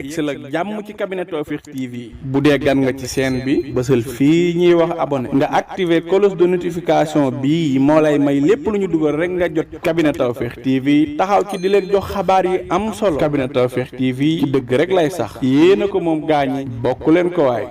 yegsi la jàmm ci cabinet Tawfekh TV bu dee gan nga ci chaîne bi bësal fii ñuy wax abonné nga activer cloche de notification bii moo lay may lépp lu ñu dugal rek nga jot cabinet Tawfekh TV taxaw ci di leen jox xabaar yi am solo cabinet Tawfekh TV ci dëgg rek lay sax yéena ko moom gaañi bokk leen ko waay.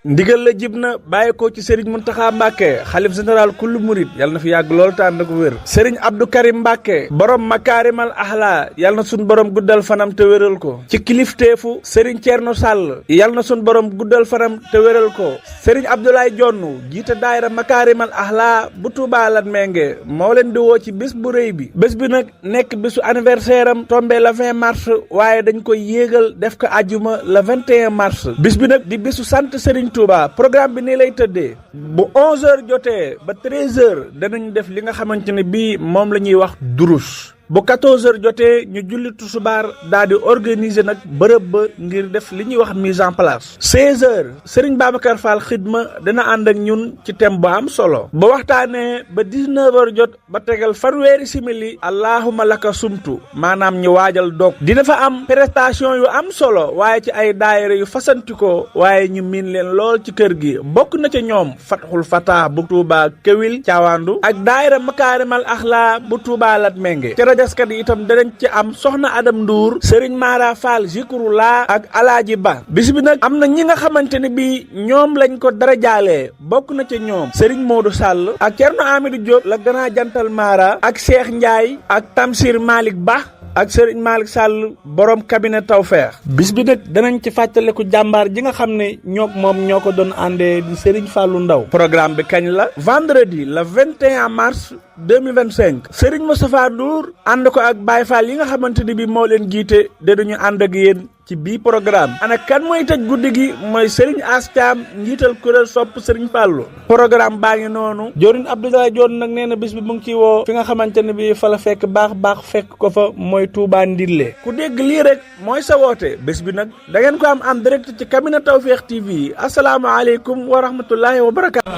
ndigal la jib na bàyyi ko ci Serigne Mountakha Mbacké xalif général kullu murid yàlla na fi yàgg lool te ànd ak wér Serigne Abdou Karim Mbacké borom makaarimal axlaa yàlla na suñ borom guddal fanam te wéral ko ci kilifteefu Serigne Thierno Sall yàlla na suñ borom guddal fanam te wéral ko Serigne Abdoulaye Jonn jiite daayira makaarimal axlaa bu Touba Latmingué moo leen di woo ci bis bu rëy bi bés bi nag nekk bisu anniversaire am tombé le 20 mars waaye dañ koy yéegal def ko àjjuma le 21 mars bis bi nag di bisu sant Serigne Touba programme bi nii lay tëddee bu 11h jotee ba 13h danañ def li nga xamante ne bii moom la ñuy wax durus bu 14h jotee ñu julli tusubaar daal di organiser nag bërëb ba ngir def li ñuy wax mise en place 16h Serigne Babacar Fall xidma dina ànd ak ñun ci thème bu am solo ba waxtaanee ba 19h jot ba tegal fanweeri simili allahuma laka sumtu maanaam ñu waajal dog dina fa am prestation yu am solo waaye ci ay daayira yu fasantikoo waaye ñu miin leen lool ci kër gi bokk na ca ñoom Fatxul Fatah bu Touba Kewil Caawandu ak daayira makaarimal axlaa bu Touba Latmingué jaskat yi itam danañ ci am soxna Adam Ndour Serigne Mara Fall Zikrullah ak Alaaji Ba bis bi nag am na ñi nga xamante ne bi ñoom lañ ko dara jaalee bokk na ca ñoom Serigne Modou Sall ak Thierno Amidou Diop la grand jantal Mara ak Cheikh Ndiaye ak Tamsir Malick Ba ak Serigne Malick Sall borom cabinet Tawfekh bis bi nag danañ ci fàttaliku jàmbaar ji nga xam ne ñook moom ñoo ko doon àndee di Serigne Fallou Ndaw programme bi kañ la vendredi le 21 mars 2025 Serigne Moustapha Ndour ànd ko ak Baye Fall yi nga xamante ni bi moo leen jiite dinañu ànd ak yéen ci bii programme ana kan mooy tëj guddi gi mooy Serigne As Thiam njiital kuréel sopp Serigne Fallou programme baa ngi noonu Jorin Abdoulaye Dione nag nee na bis bi mu ngi ciy woo fi nga xamante ne bi fa la fekk baax fekk ko fa mooy Touba Ndille ku dégg lii rek mooy sa woote bés bi nag da ngeen ko am en direct ci cabinet Tawfekh TV asalaamaaleykum wa rahmatullahi wa barakaatu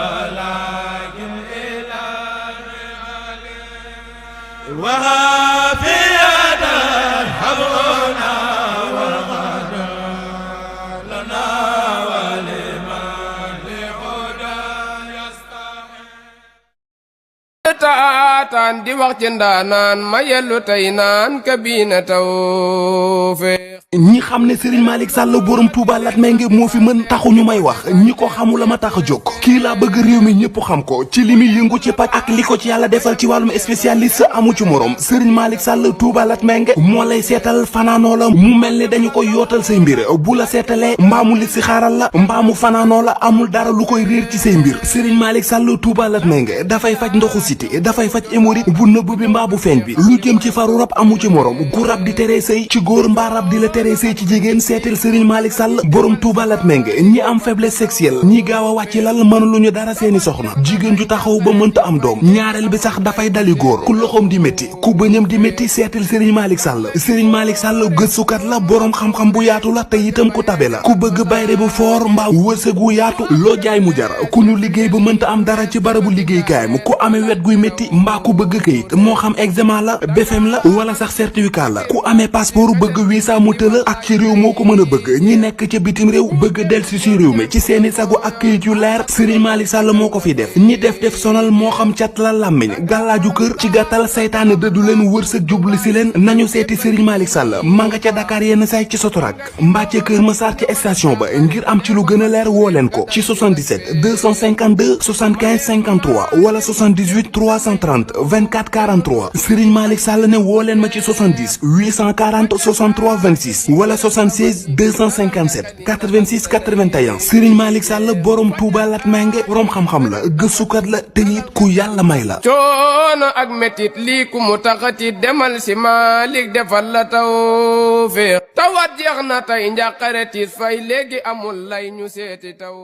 taataan di wax ci ndaanaan ma yellu tey naan kabina Tawfekh ñi xam ne Serigne Malick Sall borom Touba Latmingué moo fi mën taxu ñu may wax ñi ko xamula ma tax a jóg kii laa bëgg réew mi ñëpp xam ko ci li muy yëngu ci paj ak li ko ci yàlla defal ci wàllum spécialiste amu ci morom Serigne Malick Sall Touba Latmingué moo lay seetal fanaanoo la mu mel ni dañu koy yootal say mbir bu la seetalee mbaamu li si xaaral la mbaamu fanaanoo la amul dara lu koy réer ci say mbir Serigne Malick Sall Touba Latmingué dafay faj ndoxu siti dafay faj hémorroïde bu nëbb bi mbaa bu feeñ bi lu jëm ci faru rab amu ci morom gu rab di tere sëy ci góor mbaa rab di la tere sëy ci jigéen seetal Serigne Malick Sall borom Touba Latmingué ñi am faiblesse sexuelle ñi gaaw a wàcc lal mënuluñu dara seeni soxna jigéen ju taxaw ba mënta am doom ñaareel bi sax dafay dali góor ku loxoom di métti ku bëñam di métti seetal Serigne Malick Sall Serigne Malick Sall gëstukat la borom xam-xam bu yaatu la te itam ku tabe la ku bëgg bayre bu foor mbaa wërsëg wu yaatu loo jaay mu jar ku ñu liggéey ba mënta am dara ci barabu liggéeykaayam ku amee wet guy métti mbaa ku bëgg këyit moo xam examen la BFEM la wala sax certificat la ku amee passeport bëgg visa mu tëla ak ci réew moo ko mën a bëgg ñi nekk ca bitim réew bëgg delsi ci réew mi ci seeni sagu ak këyit yu leer Serigne Malick Sall moo ko fi def ñi def sonal moo xam cat la làmmiñ gàllaaju kër ci gàttal saytaane dëddu leen wërsëg jubli si leen nañu seeti Serigne Malick Sall ma nga ca Dakar yenn say ci Sotorak mbaa ca Kër Massar ci station ba ngir am ci lu gën a leer woo leen ko ci 77 252 75 53 wala 78 330 24 43 Serigne Malick Sall ne woo leen ma ci 70 840 63 26 wala 76 257 86 81 Serigne Malick Sall borom Touba Latmingué borom xam-xam la gëstukat la te it ku yàlla may la. coono ak metit lii ku mu taxati demal si Malick defal la Tawfekh tawat jeex na tey njàqare tiis fay léegi amul lay ñu seeti taw.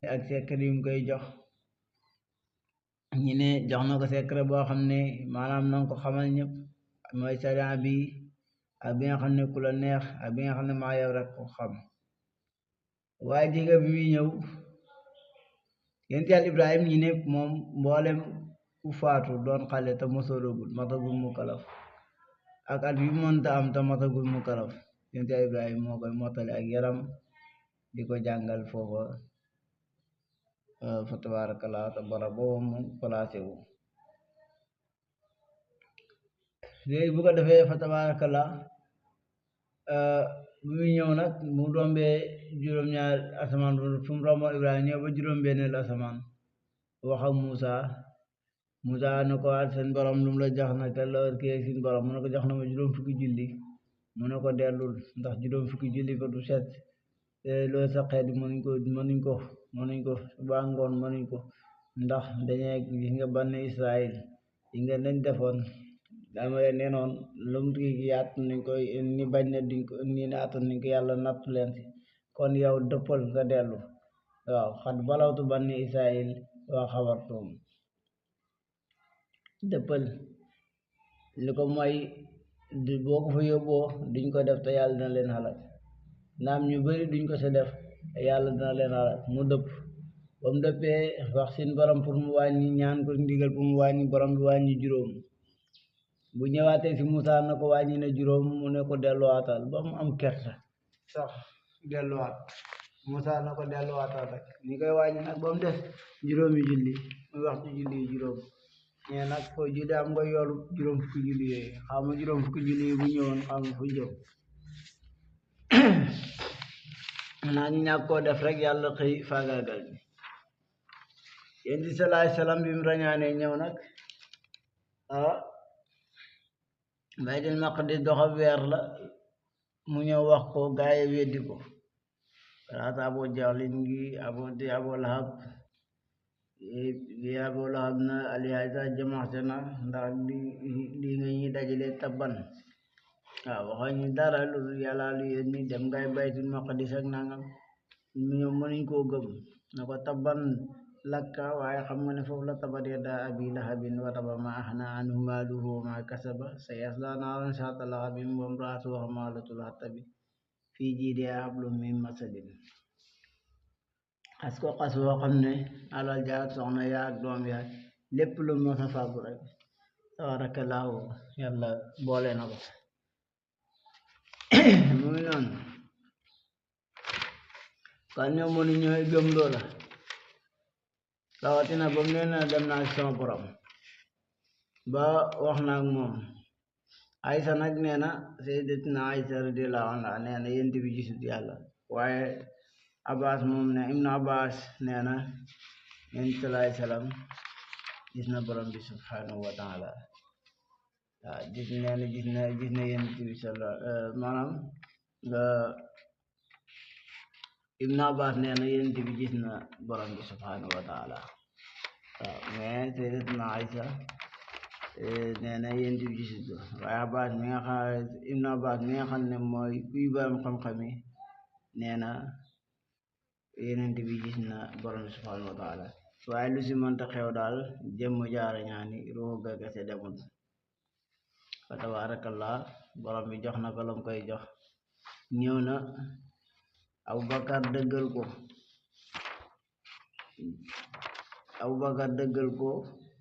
ak secret yu mu koy jox ñi ne jox na ko secret boo xam ne maanaam na nga ko xamal ñëpp mooy sariya bi ak bi nga xam ne ku la neex ak bi nga xam ne maa yow rek ko xam waaye jege bi muy ñëw yonent yàlla Ibrahim ñi ne moom mboolem ku faatu doon xale te mosooragul matagul mu kalaf ak at yu mënta am te matagul mu kalaf yonent yàlla Ibrahim moo koy mottali ak yaram di ko jàngal foofa fa tabarakallah te barab boobu mu placé wu léegi bu ko defee fa tabarakallah bu muy ñëw nag mu rombee juróom-ñaar asamaan fu mu romboon Ibrahima ñëw ba juróom-benneelu asamaan wax ak Moussa ne ko waat seen borom lu mu la jox nag te loolu kii seen borom mu ne ko jox na ma juróom fukki julli mu ne ko dellul ndax juróom fukki julli ba du set te loolu sa xeet mënuñ ko ba ngoon mënuñ ko ndax dañee gis nga banne Israël yi nga leen defoon dama leen neenoon lum kii yaat nañ ko ni bañ ne duñ ko ni naatoon nañ ko yàlla nattu leen si kon yow dëppal nga dellu waaw xat balawtu banni Israël waa xabartum dëppal li ko mooy boo ko fa yóbboo duñ ko def te yàlla dina leen xalak naam ñu bari duñ ko sa def te yàlla dina leen xalak mu dëpp ba mu dëppee wax seen borom pour mu wàññi ñaan ko ndigal pour mu wàññi borom bi wàññi juróom bu ñëwaatee si Moussa na ko wàññi ne juróom mu ne ko delluwaatal ba mu am kersa sax delluwaat Moussa na ko delluwaatal rek ni koy wàññi nag ba mu des juróomi julli muy waxtu julli juróom ñee nag foo julli am nga yoolu juróom fukki julli yooyu xam nga juróom fukki julli bu ñëwoon xam nga fu jëm naa ñu ñàkk koo def rek yàlla xëy faagaagal bi yéen di salaay salaam bi mu rañaanee ñëw nag baytul maqdis doxa weer la mu ñëw wax ko gaaye weddi ko raata Abu Jahlin gi Abu Lahab na aliyasa jamaxte na ndax li nga ñuy dajale tabban waaw waxoon ñu dara lu yàlla lu yónni dem ngay baytul maqdis ak nangam ñoom mënuñ koo gëm na ko tabban lakka waaye xam nga ne foofu la tabat yadaa abi lahabin wa tabba ma axna anhu maaluhu wa ma kasaba sayasla naaran zaata lahabin wa imraatuhu hammaalatal hatabi fii jiidihaa hablum min masadin xas ko xas woo xam ne alal ja ak soxna yaa ak doom yaa lépp lu mos a fàggu rek tabaarakallaahu yàlla boole na ko mu ngi noonu kon ñoom mënu ñooy gëm loola rawatina ba mu nee na dem naa ci sama borom ba wax na ak moom Aysa nag nee na sayyidatina Aysa radiyallahu anha nee na yent bi gisut yàlla waaye Abbas moom ne Ibnu Abbas nee na yent salaay salaam gis na borom bi subhanahu wa taala waaw gis na yent bi maanaam Ibnu Abbas nee na yent bi gis na borom bi subhanahu wa taala waaw mais sayyidatina Aysa nee na yent bi gisut ko waaye Abbas mi nga xam Ibnu Abbas mi nga xam ne mooy kuy baam xam-xam yi nee na yonent bi gis na borom bi subhanahu wa taala waaye lu si mënta xew daal jëmm jaara ñaani ruuxu ga kese demul fa tabarakallah borom bi jox na ko lam koy jox ñëw na Abubakar dëggal ko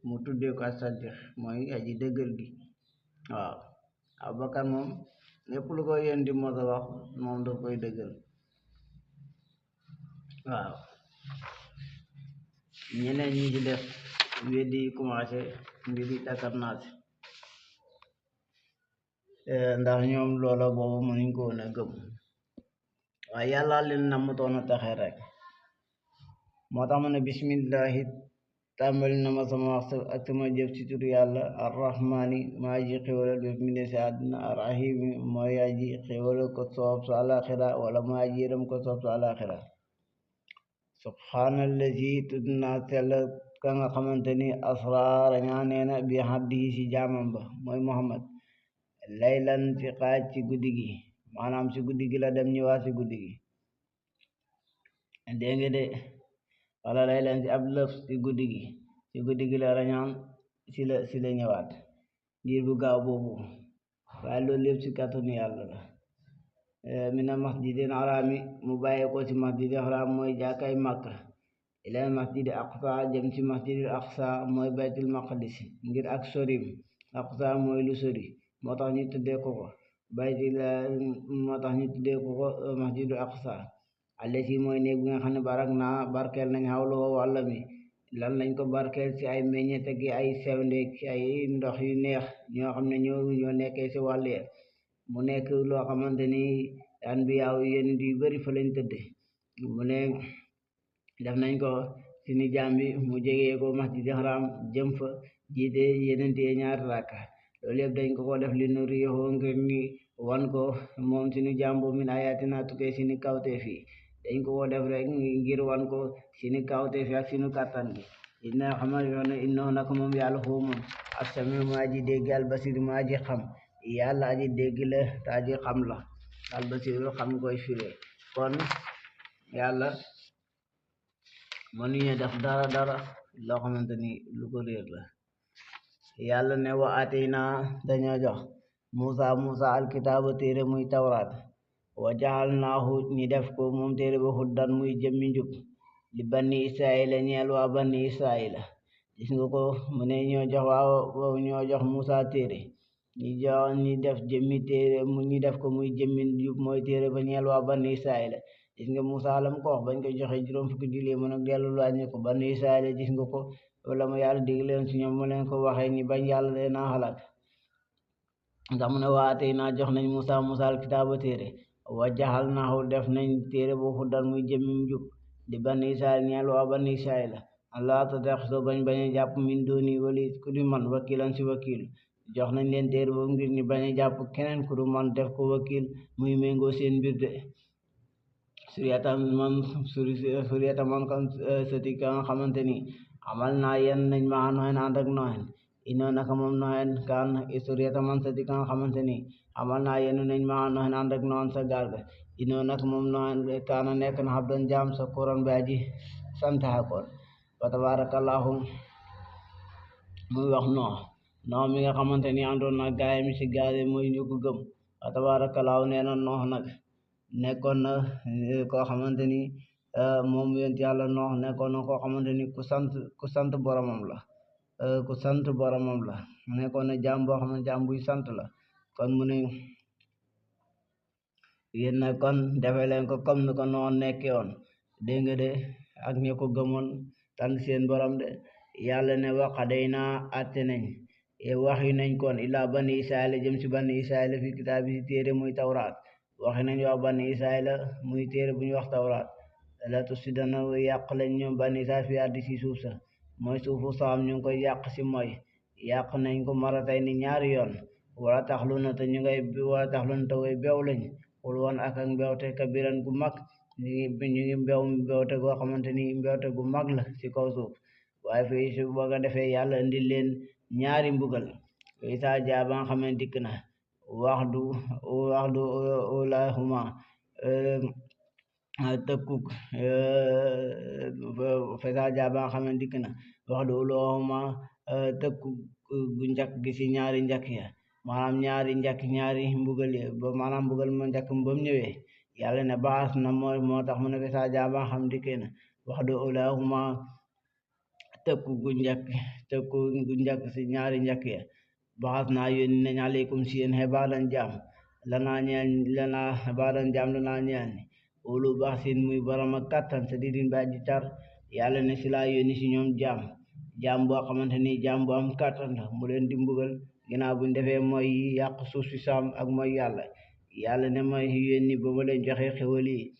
mu tuddee ko as-Siddiq mooy aji dëggal gi waaw Abubakar moom lépp lu ko yéen di mos a wax moom daf koy dëggal waaw ñeneen ñi ci def weddi commencé mbiri takar naas ndax ñoom loola boobu mënuñ ko woon a gëm waaye yàlla leen namutoon a taxe rek moo tax ma ne bismillahi tàmbali na ma sama wax ak sama jëf ci tur yàlla arrahmani maa ji xéwalal bépp mi ne si àdduna arrahimi mooy aji xéwalal ko soob su alaxira wala maa ji yërëm ko soob su alaxira subhaanallazi tudd naa sell ka nga xamante ni asraar ñaa neena bi abdihi si jaamam ba mooy Muhammad laylan ci xaaj ci guddi gi maanaam si guddi gi la dem ñëwaat si guddi gi dégg nga de wala laylan ci ab lëf si guddi gi la rañaan si la ñëwaat diir bu gaaw boobu waaye loolu lépp si kàttanu yàlla la mina masjidil harami mu bàyyi ko ci masjidil haram mooy jàkkay Makka ilal masjidil aqsa jëm ci masjidil aqsa mooy baytul maqdis ngir ak sorim aqsa mooy lu sori moo tax ñu tuddee ko masjidul aqsa allati mooy néeg bi nga xam ne barak naa barkeel nañ xawloo wàlla mi lan lañ ko barkeel ci ay meññet ak ay sewnde ci ay ndox yu neex ñoo xam ne ñoo nekkee ci wàll ya mu nekk loo xamante ni anbiyaaw yonent yu bari fa lañ tëdde mu ne def nañ ko ci ni jaam bi mu jegee ko masjidil haram jëm fa jiite yeneen yi ñaari rakka loolu yëpp dañ ko def li nu riixoo ngir ni wan ko moom suñu jaam boobu min ayatina tukkee suñu kawteef yi dañ ko def rek ngir wan ko suñu kawteef yi ak suñu kàttan gi inna xamal yoo ne innahu naka moom yàlla foofu moom as-samiu mu aji dégg al-basir mu aji xam yàlla aji dégg la te aji xam la al-basir xam koy firee kon yàlla mënuñu def dara loo xamante ni lu ko réer la yàlla ne wa atayna dañoo jox Musa alkitaaba téere muy tawraat wa jaxalnaahu ñi def ko moom téere ba huddan muy jëmmi njub li banni israila ñeel waa banni israila gis nga ko mu ne ñoo jox Musa téere ñi def jëmmi téere ñi def ko muy jëmmi njub mooy téere ba ñeel waa banni israila gis nga Musa lam ko wax bañ ko joxe juróom fukki julli mu nag dellu laaj ñu ko banni israila gis nga ko wala mu yàlla dig leen si ñoom mu leen ko waxee ñi bañ yàlla leen a xalaat ndax mu ne waatee naa jox nañ Musa alkitaaba téere wa jaxal naahu def nañ téere bu huddan muy jëmmim jub di banni Israayil ñeel waa banni Israayil Allah tattaxizu bañ a jàpp min dooni wali ku di man wakiilan si wakiil jox nañ leen téere boobu ngir ñu bañ a jàpp keneen ku du man def ko wakiil muy méngoo seen mbir de suriyata man kan sëti ka nga xamante ni amal naa yenn nañ ma Noohen ànd ak Noohen inoo naka moom Noohen kaan suriyata man sëti ka nga xamante ni amal naa yenn nañ ma Noohen ànd ak Noohen sa gaal ga inoo naka moom Noohen kaana nekk na abdan jaam sa kuran bi aji sant xakoon wa tabarakallahu muy wax Nooh mi nga xamante ni àndoon na gaayam si gaal yi muy ñu ko gëm wa tabarakallahu nee na Nooh nag nekkoon na koo xamante ni moom yonent yàlla Nooh nekkoon na koo xamante ni ku sant boromam la nekkoon na jaam boo xam ne jaam buy sant la kon mu ne yéen nag kon defe leen ko comme ni ko Nooh nekkee woon dégg nga de ak ñi ko gëmoon tant seen borom de yàlla ne waqaday naa atte nañ wax yu nañ kon ilaa bani Israayil jëm si bani Israayil fi kitaab bi si téere muy tawraat waxi nañ wax bani Israayil muy téere bu ñu wax tawraat la tufsidanna yàq lañ ñoom bani Israayil fi ardi si suuf sa mooy suufu saam ñu ngi koy yàq si mooy yàq nañ ko maratay ni ñaari yoon wala taxluna te way beew lañ xul woon ak mbewte kabiran gu mag ñu ngi mbewte goo xamante ni mbewte gu mag la si kaw suuf waaye fii su bëgg a defee yàlla indi leen ñaari mbugal fii saa jaa ba nga xam ne dikk na waxdu ulahuma tëkkuk fii saa jaa ba nga xam ne dikk na waxdu ulahuma tëkkuk gu njëkk gi si ñaari njëkk ya maanaam ñaari mbugal ya ba maanaam mbugal ma njëkk ba mu ñëwee yàlla ne baas na moo tax mu ne fii saa jaa ba nga xam dikkee na waxdu ulahuma tëkku gu njëkk si ñaari njëkk ya baxas naa yónni nañ aleykum si yéen xebaadan jaam lanaa ñeel ni ulu bax sin muy borom ak kattan sa didin ba ji tar yàlla ne si laa yónni si ñoom jaam boo xamante ni jaam bu am kattan la mu leen di mbugal ginnaaw buñ defee mooy yàq suuf si saam ak mooy yàlla ne may yónni ba ma leen joxe xewal yi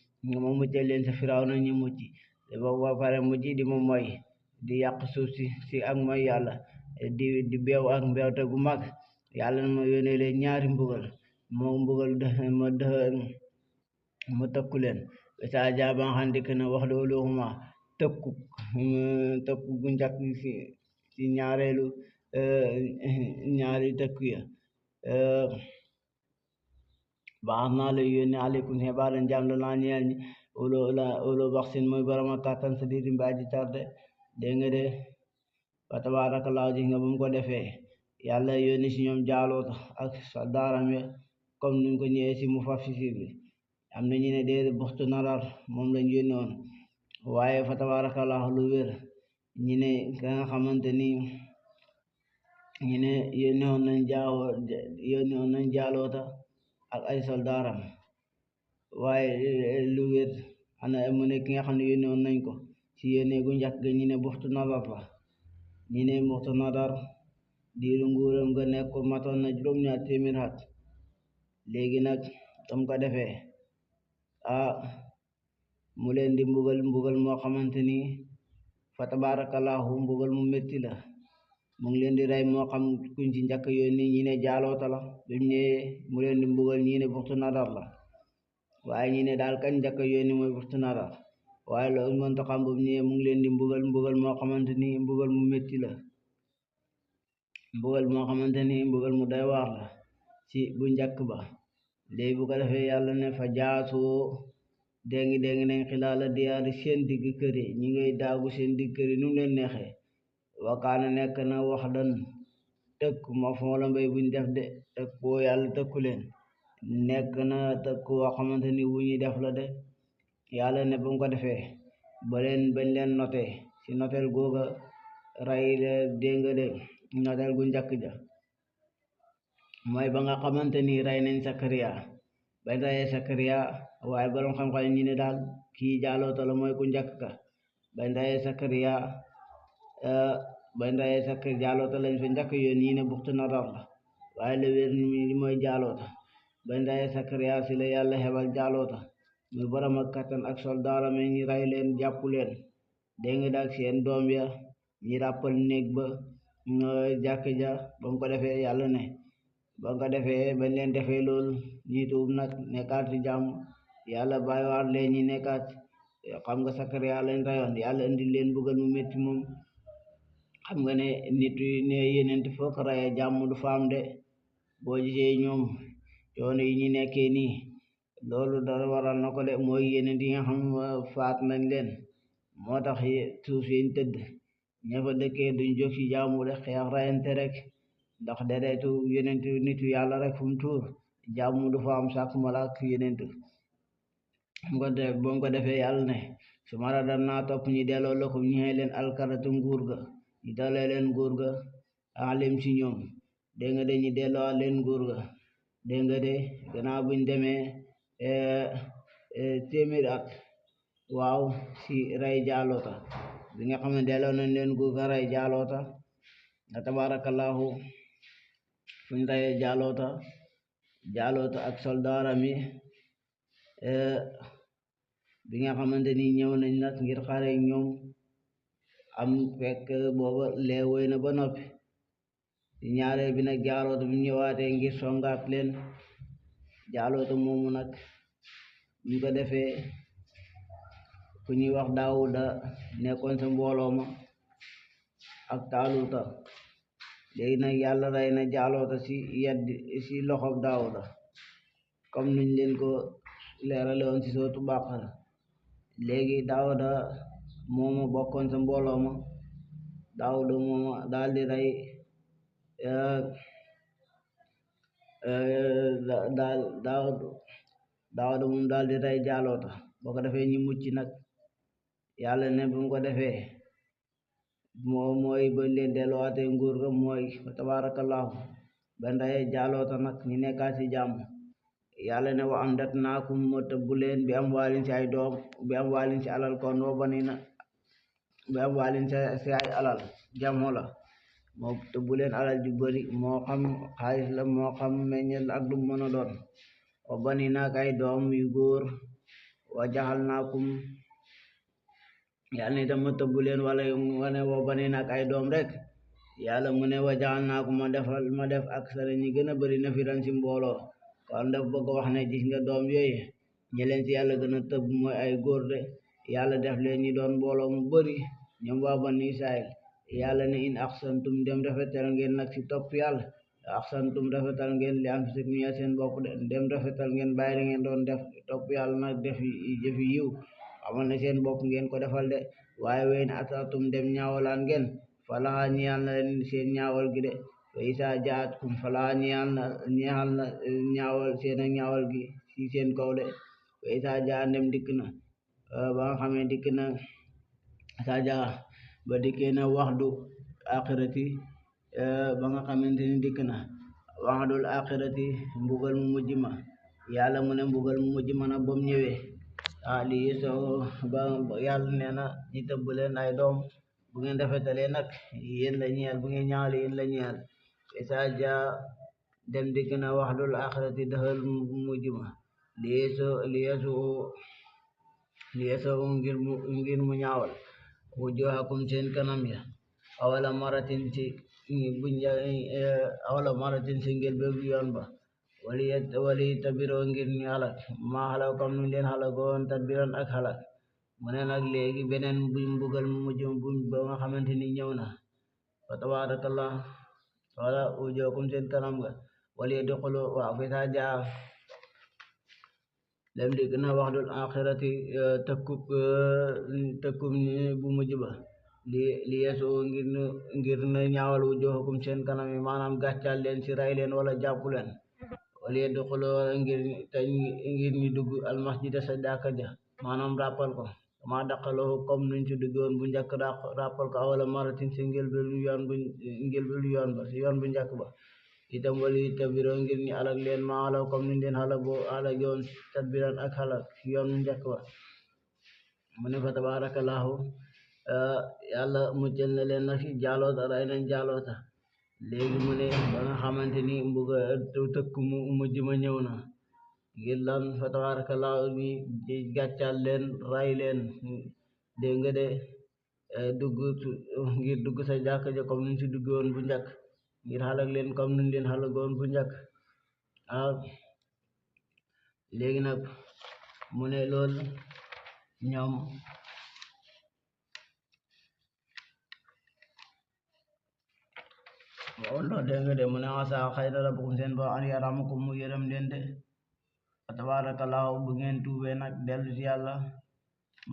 ma muccal leen sa firaaw na ñu mucc ba pare mujj di ma mooy di yàq suuf si ak mooy yàlla di beew ak mbeewte gu mag yàlla na ma yónnee leen ñaari mbugal moo mbugal ma tëkku leen saa jaaba xam dikk na wax loolu xuma tëkku gu njëkk si ñaari tëkku ya baax naa la yónni aleykum xebaaran jaam la naa ñeel ñi olo bax sin mooy borom ak kàttan sa diidi mbaa ji tarde dégg nga de wa tabaarakallaahu ji nga ba mu ko defee yàlla yónni si ñoom jaaloota ak sa daaram ya comme nuñ ko ñëwee si mu fassir bi am na ñu ne déedéet buxtu nadar moom lañ yónni woon waaye fa tabarakallahu lu wér ñi ne ka nga xamante ni ñi ne yónni woon nañ jaaloota ak ay soldaaram waaye lu wér ana mu ne ki nga xam ne yónni woon nañ ko ci yónne gu njëkk ga ñi ne buxtu nadar la ñi ne buxtu nadar diiru nguuram ga nekk matoon na juróom-ñaar téeméer at léegi nag tam ko defee mu leen di mbugal moo xamante ni fa tabarakallahu mbugal mu métti la mu ngi leen di rey moo xam kuñ ci njëkk yónni ñi ne jaaloota la bimu ñëwee mu leen di mbugal ñi ne buxtu nadar la waaye ñi ne daal kañ njëkk yónni mooy buxtu nadar waaye loolu mënta xam bu ñëwee mu ngi leen di mbugal moo xamante ni mbugal mu métti la mbugal moo xamante ni mbugal mu doy waar la ci bu njëkk ba léegi bu ko defee yàlla ne fa jaasoo déngi nañ xilaala diyaari seen digg kër yi ñi ngay daagu seen digg kër yi nu mu leen neexee wakaana nekk na wax dan tëkk ma foo la mbay buñ def de tëkk woo yàlla tëkku leen nekk na tëkk woo xamante ni wu ñuy def la de yàlla ne ba mu ko defee bañ leen noté ci noteel googa ray dénga de noteel gu njëkk ja mooy ba nga xamante ni rey nañ Sakariya bañ reyee Sakariya waaye borom xam-xam ñi ne daal kii jaaloota la mooy ku njëkk ka bañ reyee Sakariya jaaloota lañ fa njëkk yoon ñi ne buxtu nadar la waaye la wér ni mooy jaaloota bañ reyee Sakariya si la yàlla xebal jaaloota muy borom ak kattan ak soldaaram ñi rey leen jàpp leen dégg nga daal seen doom ya ñi ràppal néeg ba jàkk ja ba mu ko defee yàlla ne ba nga defee bañ leen defee loolu ñi tuub nag nekkaat ci jàmm yàlla bàyyiwaat leen ñi nekkaat xam nga Sakariya lañ rayoon yàlla indi leen bëggal mu métti moom xam nga ne nit ne yeneen foo ko rayee jàmm du faam de boo gisee ñoom coono yi ñu nekkee nii loolu dara waral na ko de mooy yeneen yi nga xam faat nañ leen moo tax suuf yiñ tëdd ña fa dëkkee duñ jóg ci jàmm de xeex rayante rek ndax deretu yenentu nitu yàlla rek fu mu tuur jàmm du fa am sàkk malaak yenentu boo ko defee yàlla ne su mara dan naa topp ñi delloo lakum ñee leen alkaratu nguur ga ñu dalee leen nguur ga alim ci ñoom dégg nga de ñi delloo leen nguur ga dégg nga de gannaaw buñ demee téeméer at waaw si rey jaaloota bi nga xam ne delloo nañ leen nguur ga rey jaaloota nga tabarakallahu fuñ reyee jaaloota ak soldaaram yi bi nga xamante ni ñëw nañ nag ngir xare ñoom am fekk booba lee woy na ba noppi ñaareel bi nag jaaloota bi ñëwaatee ngir songaat leen jaaloota moomu nag ñu ko defee ku ñuy wax Daawuda nekkoon sa mbooloo ma ak Taaluta léegi nag yàlla rey na jaaloota si loxob Daawuda comme nuñ leen ko leerale woon si sootu Baqara léegi Daawuda mooma bokkoon sa mbooloo ma Daawuda mooma daal di rey Daawuda moom daal di rey jaaloota boo ko defee ñu mucc nag yàlla ne bu mu ko defee mooy ba leen delluwaatee nguur ga mooy tabarakallahu ban reyee jaaloota nag ñu nekkaat ci jàmm yàlla ne wa am dat naakum moo tëbbu leen bi am waalin ci ay doom bi am waalin ci alal kon woo banina bi am waalin ci ay alal jamo la moo tëbbu leen alal ju bari moo xam xaalis la moo xam meññel ak lu mën a doon wa banina ak ay doom yu góor wa jaxal naakum yàlla ne itam ma tëbbu leen wala wane wa banina ak ay doom rek yàlla mu ne wa jaxal naakum ma def ak sara ñi gën a bari na fi ran ci mbooloo kon daf bëgg wax ne gis nga doom yooyu ñi leen ci yàlla gën a tëbb mooy ay góor de yàlla def leen ñi doon mbooloo mu bari ñoom waa Bani Israayil yàlla ne in axsantum dem rafetal ngeen nag ci topp yàlla axsantum rafetal ngeen li anfusikum ñeel seen bopp de dem rafetal ngeen bàyyi la ngeen doon def topp yàlla nag def jëfi yiw xamal ne seen bopp ngeen ko defal de waaye weyn asatum dem ñaawalaan ngeen falaha ñeel na leen seen ñaawal gi de fa isa jaatkum falaha ñeel na ñaawal seen ak ñaawal gi ci seen kaw de isa jaa ndem dikk na ba nga xamee dikk na isa jaa ba dikkee na waxdu axirati ba nga xamante ni dikk na waxdul axirati mbugal mu mujj ma yàlla mu ne mbugal mu mujj ma nag bam ñëwee lii soo ba yàlla nee na ñi tëbb leen ay doom bu ngeen rafetalee nag yéen la ñeel bu ngeen ñaawle yéen la ñeel isa jaa dem dikk na waxdul axirati dëxal mujj ma liyeesoo ngir mu ñaawal wujuhakum seen kanam ya awala maratin ci ngir bépp yoon ba wali tabiroo ngir ñu halak maa halak comme nu leen halakoon tadbiran ak halak mu ne nag léegi beneen mbugal mu mujj ba nga xamante ni ñëw na fa tabarakallah wala wujuhakum seen kanam ga wali duxulu waaw fi saa jaa dem dikk na waxdul axirati tëkkub bu mujj ba li yeesu ngir na ñaawal wujuhakum seen kanam yi maanaam gàccal leen ci ray leen wala jàpp leen wala yedduxuloo ngir ñu dugg almasjida sa jàkka ja maanaam ràppal ko ma daqaloo comme nuñ ci duggoon bu njëkk ràppal ko awala maratin si njëlbeelu yoon ba si yoon bu njëkk ba itam wali tabiroo ngir ñu alag leen ma alaw comme nuñ leen alag yoon tadbiran ak alag si yoon bu njëkk ba mu ne fa tabarakallahu yàlla muccal na leen nag si jaaloota ray nañ jaaloota léegi mu ne ba nga xamante ni mbuga tëkk mu mujj ma ñëw na ngir lan fa tabarakallahu ni gàccal leen ray leen dégg nga de ngir dugg sa jàkka ja comme nuñ si duggoon bu njëkk ngir xalak leen comme nuñ leen xalagoon bu njëkk léegi nag mu ne loolu ñoom loolu dégg nga de mu ne asa xëy na rabbukum seen ba an yaramakum mu yërëm leen de fa tabarakallahu bu ngeen tuubee nag dellu ci yàlla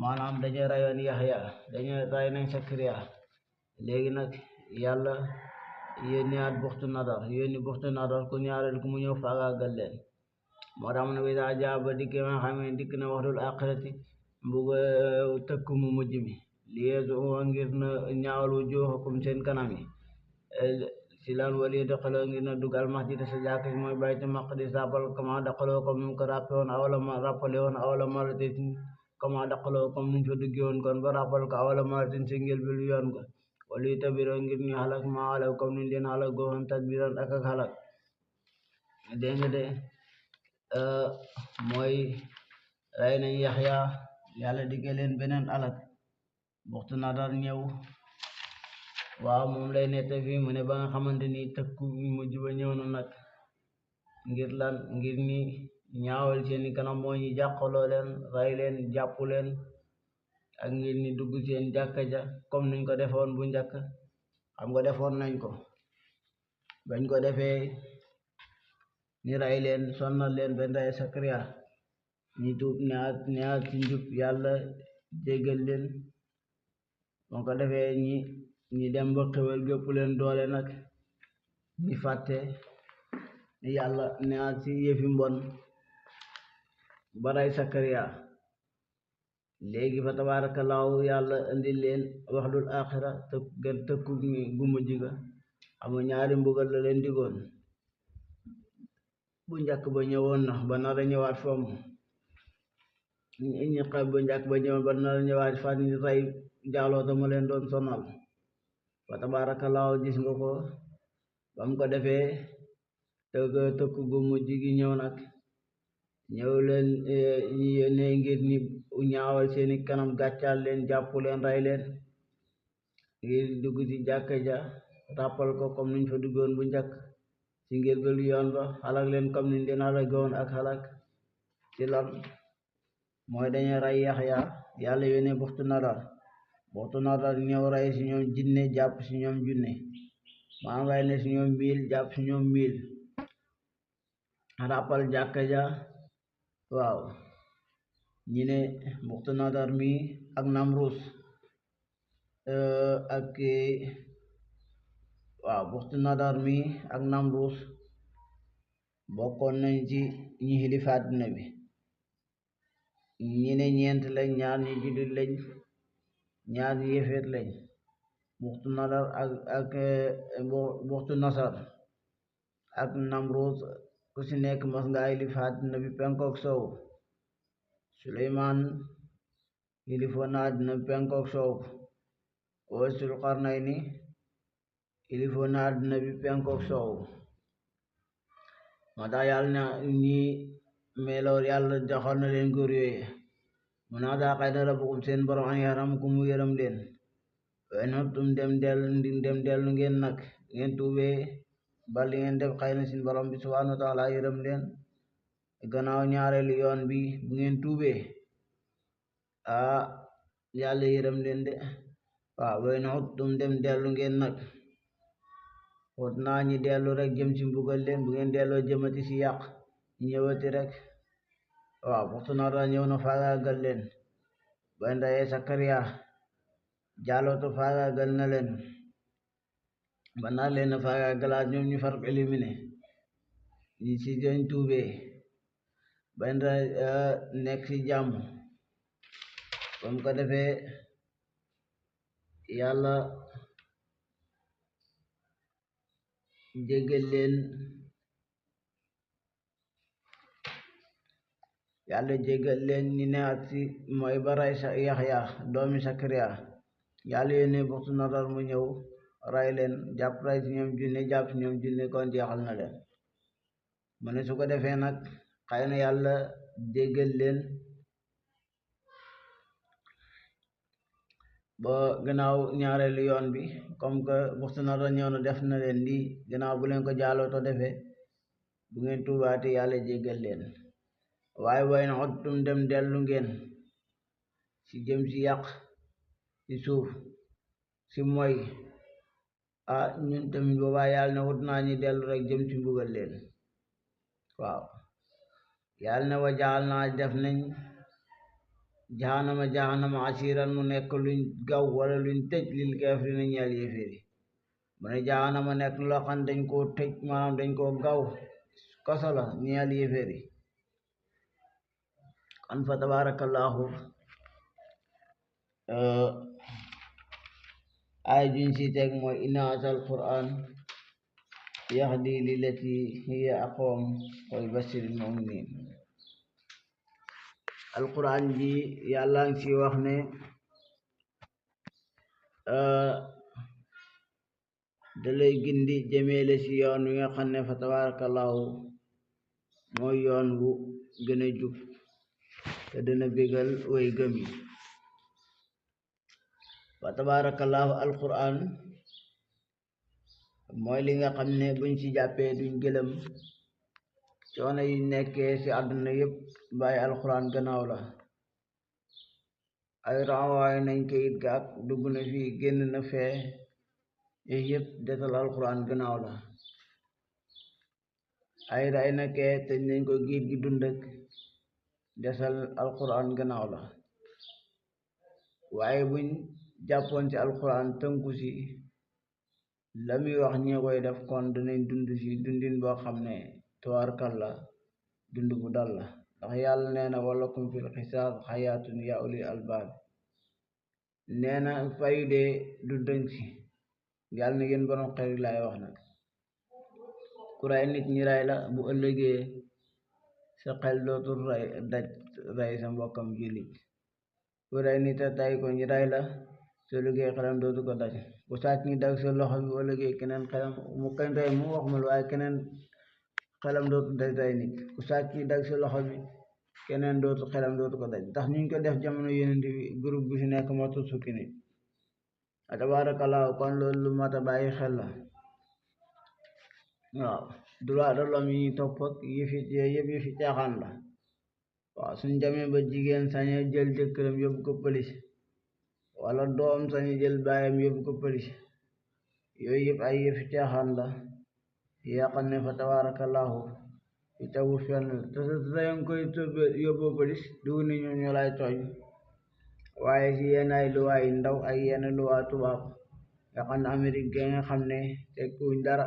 maanaam dañu rayoon Yaxya dañu ray nañ Sakariya léegi nag yàlla yónniwaat buxtu nadar ku ñaareel ku mu ñëw faagaagal leen moo tax mu ne wisa jaa ba dikk ma xamee dikk na waxdul axirati mbuga tëkk mu mujj mi liyeesu ngir na ñaawal wujuhakum seen kanam yi si lan wali daqaloo ngir na dugal masjid sa jàkk mooy baytu maqdis rappal kama daqaloo comme nu ko rappale woon awala maratin kama daqaloo comme nuñ fa dugge woon kon ba rappal ko awala maratin si njëlbéenu yoon ko wali tabiroo ngir ñu halak ma halak comme nuñ leen halak goon tadbiran ak halak dégg nga de mooy ray nañ Yaxya yàlla digge leen beneen alak buxtu nadar ñëw waaw moom lay nette fii mu ne ba nga xamante ni tëkku mujj ba ñëw na nag ngir lan ngir ni ñaawal seeni kanam moo ñi jàqaloo leen ray leen jàpp leen ak ngir ni dugg seen jàkka ja comme nuñ ko defoon bu njëkk xam nga defoon nañ ko bañ ko defee ni ray leen sonnal leen benn ray Sakariya ñi tuub ñaar ci njub yàlla jéggal leen bon ko defee ñi dem ba xewal gépp leen doole nag ñi fàtte yàlla ñaar ci yëfi mbon ba ray Sakariya léegi fa tabarakallahu yàlla indi leen waxdul axira tëkku gu mujj ga amu ñaari mbugal la leen digoon bu njëkk ba ñëwoon na ba nar a ñëwaat foom ñi xeeb bu njëkk ba ñëwoon ba nar a ñëwaat fan ñi rey jaaloota ma leen doon sonal fa tabarakallahu gis nga ko bam ko defee tëkku gu mujj gi ñëw nag ñëw leen ñi yónnee ngir ni ñaawal seeni kanam gàccal leen jàpp leen ray leen ngir dugg ci jàkka ja rappal ko comme nuñ fa duggoon bu njëkk ci ngir belu yoon ba xalak leen comme niñ leen xalagoon ak xalak ci lan mooy dañu ray Yaxya yàlla yónnee buxtu nadar ñëw ray si ñoom jinne jàpp si ñoom junne maanaam ray ne si ñoom 1000 jàpp si ñoom 1000 rappal jàkka ja waaw ñi ne buxtu nadar mi ak Namrus ak waaw buxtu nadar mi ak Namrus bokkoon nañ ci ñi xilifa àddina bi ñi ne ñeent lañ, ñaar ñi jullit lañ, ñaar ñi yéeféer lañ. buxtu nadar ak buxtu nasar ak namrud ku si nekk mas nga yilif àddina bi penkook sow. Suleymaan yilifoon na àddina bi penkook sow. Uwaysul Qarnayni yilifoon na àddina bi penkook sow. moo tax yàlla na ñi meloor yàlla joxoon na leen góor yooyu. mu naa daa xay na rabbukum seen borom an yarhamkum mu yërëm leen. waaye nottum dem dellu ngeen nag ngeen tuubee ba li ngeen def xëy na sin borom bi subhanahu wa taala yërëm leen gannaaw ñaareelu yoon bi. bu ngeen tuubee yàlla yërëm leen de. waaw waaye nottum dem dellu ngeen nag xóot naa ñi dellu rek jëm ci mbugal leen. bu ngeen delloo jëmati si yàq ñëwati rek. waaw waxtu nara ñëw na faagaagal leen. ba ndayee Sakariya jaalootu faagaagal na leen ba nar leen a faagaagalaat ñoom ñu far éliminé ñi ci doñ tuubee ba nekk ci jàmm. comme ko defee yàlla jéggal leen ñi ne ak si mooy ba ray Yaxya doomi Sakariya. yàlla yónnee buxtu nadar mu ñëw ray leen jàpp ray si ñoom junne jàpp si ñoom junne kon jeexal na leen. mu ne su ko defee nag xëy na yàlla jéggal leen ba gannaaw ñaareelu yoon bi. comme que buxtu nadar ñëw na def na leen lii gannaaw bu leen ko jaaloo to defee bu ngeen tuubaati yàlla jéggal leen. waaye way na xottum dem dellu ngeen si jëm si yàq si suuf si mooy ñun tamit boobaa yàlla ne wut naa ñi dellu rek jëm si mbugal leen. waaw yàlla ne wa jaal naa def nañ jahannama asiran mu nekk luñ gaw wala luñ tëj lil kaafiriina ñeel yéeféeri. mu ne jahannama nekk loo xam dañ koo tëj maanaam dañ koo gaw kaso la ñeel yéeféeri. kon fa tabarakallahu ay juñ si teg mooy inna haazal qur'an yahdi lillati hiya aqwam wa yubashiril mu'minin. alquran ji yàlla ngi si wax ne da lay gindi jëmeele si yoon wi nga xam ne fa tabarakallahu mooy yoon wu gën a jub te dana bégal way gëm yi. fa tabarakallahu alquran mooy li nga xam ne buñ ci jàppee duñ gëlëm coono yi nekkee ci àdduna yépp bàyyi alquran gannaaw la. ay rawaay nañ kayit gaak dugg na fii génn na fee yooyu yépp desal alquran gannaaw la. ay ray na kee tëj nañ ko giir gi dundak desal alquran gannaaw la. waaye buñ jàppoon ci alquran tënku ci la muy wax ñi koy def kon dinañ dund ci dundin boo xam ne tabaarkalla dund bu dal la. ndax yàlla nee na walakum fil xisaas xayaatun yaa ulil albaab. nee na fayu dee du dëng ci yàlla na ngeen borom xel laay wax nag. ku ray nit ñi ray la bu ëllëgee sa xel dootul ray sa mbokkam jullit. ku ray nit a tay ko ñi ray la soo liggéey xelam dootu ko daj. ku sàcc ñi dag sa loxo bi ëllëgee keneen xelam mu kañ rey mu wax ma lu waaye keneen xelam dootu daj rey nit. ku sàcc ñi dag sa loxo bi keneen xelam dootu ko daj. ndax ñu ko def jamono Yonent bi groupe bi fi nekk matul fukki nit. tabaarakallaahu kon loolu lu mat a bàyyi xel la. waaw droit de l'homme yi topp ak yëpp yëfi caaxaan la. waaw suñ jamee ba jigéen sañe jël jëkkëram yóbbu ko police wala doom sañe jël baayam yóbbu ko police yooyu yëpp ay yëfi caaxaan la yaa xam ne fa tabaarakallaahu yu tegu fenn te sañ koy yóbbu police du ni ñoom ñoo lay tooñ waaye ci yenn ay luwaa yi ndaw ay yenn luwaa tubaab nga xam ne Amérique ga nga xam ne tekkuñ dara